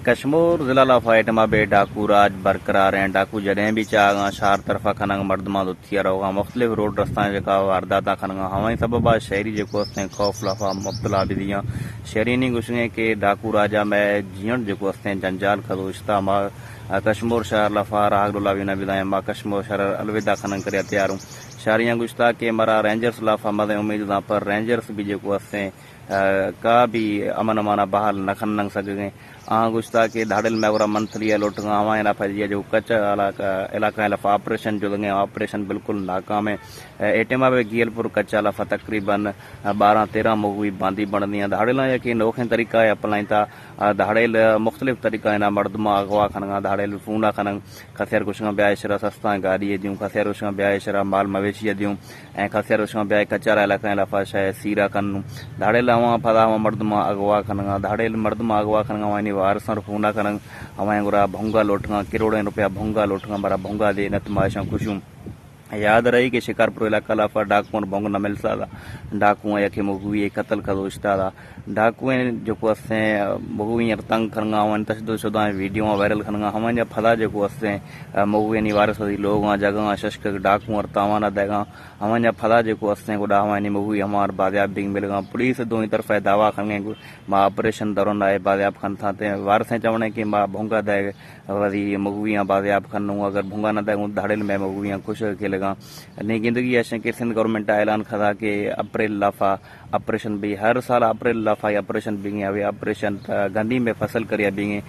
کشمور ضلع لافا ایٹما بے ڈاکو راج برقرار ہیں۔ ڈاکو جڑیں بھی چاگاں شہر طرفا کھنگ، مردماں دتیا روگاں، مختلف روڈ رستاں جکا وارداتاں کھنگاں، ہمیں سببا شہری جکو استیں خوف لافا مبتلا بھی دیاں۔ شہرینی گوشگیں کہ ڈاکو راجا میں جیون جکو استیں جنجال کھدوشتا، ما کشمور شہر لافا راگ ڈولا بھی نہ بدائیں، ما کشمور شہر الوداع کھنگ کریا تیاروں۔ شہریاں گوشتا کہ مرا رینجرز لافا مزیں امید داں، پر رینجرز بھی جکو استیں کا بھی امن امانا بحال نہ کھننگ سکگیں۔ آہاں گوشتا کہ دھاڑل میں گورا منتھلی ء لوٹگاں، ہمائیں لافا جی جو کچ علاقہ علاقہ لافا آپریشن جدگیں، آپریشن بالکل ناکام ہے۔ ایٹما بے گیل پور کچا لافا تقریباً بارہ تیرہ مغوی باندی بندیاں۔ دھاڑلاں یکی نوخیں طریقہ ہے اپلائیں تا۔ دھاڑل مختلف طریقہ ہے نا، مردماں اغوا کھنگاں، دھاڑل فونا کھنگ، کسیر گوشگاں بیا اشرا سستاں گاڑی دیوں، کسیر گوشگاں بیا اشرا مال مویشی دیوں۔ ایں کسے روشاں بیا کچارا علاقہ لافا شاہ سیرا کن۔ دھاڑے لاواں پدا ہوا مردماں اغوا کھنگا، دھاڑے مردماں اغوا کھنگا، وانی وارثاں فونا کھنگ، ہمائیں گورا بھونگا لوٹگاں، کروڑیں روپیہ بھونگا لوٹگاں، برا بھونگا دے نت ماشاں خوشوں۔ یاد رہی کہ شکارپور علاقہ لافا ڈاکوؤں بھونگ نہ ملتا دا، ڈاکوؤں یکے مغوی قتل کھدوشتا دا۔ ڈاکوئیں جکو استیں مغویاں تنگ کھنگا، ہمائیں تشدد شدہ ویڈیو وائرل کھنگا، ہمائیں پدا جکو استیں مغویانی وارث دی لوگاں جگہاں ششک ڈاکو ارتاوانا دیگاں۔ ہمانجا پدا جیکو استیں گڈا ہمانی مغوی ہمار بازیاب بیگ ملگاں۔ پولیس دوئیں طرف ء دعویٰ کنگیں، ما آپریشن دوران آئے بازیاب کنتاں۔ تے وارثیں چونے کہ ما بھونگا دے وزی مغویاں بازیاب کنوں، اگر بھونگا نہ دے گوں دھڑل میں مغویاں کش کے لگاں۔ نی گندگی ایشیں کہ سندھ گورنمنٹ اعلان کھدا کہ اپریل لافا آپریشن بھی، ہر سال اپریل لافا آپریشن بھی، اوی آپریشن تا گندی میں فصل کریا بھی،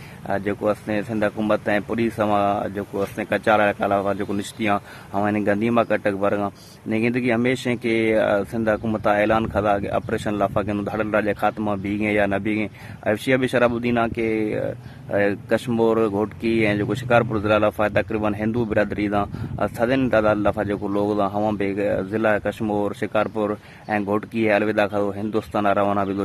جیکو استیں سندھ حکومت ہیں، پولیس ہما جیکو استیں کچارا کالا جیکو نشتیاں ہمانی گندی ما کٹک برگاں۔ نگندگی ہمیش ہیں کہ، آ، سندھ حکومت ء اعلان کھدا کہ آپریشن لافا کہ نوں دھڑل راج ء خاتمہ بیگیں یا نہ بیگیں۔ ایشی ء بھی شراب الدین آ کہ، آ، کشمور گھوٹکی ہیں جو شکارپور ضلع لافا تقریباً ہندو برادری داں، آ، سدن تعداد لافا جو لوگ داں ہواں بے ضلع کشمور شکارپور ہیں گھوٹکی ہے الوداع کھدو ہندوستان ء روانہ بھی دو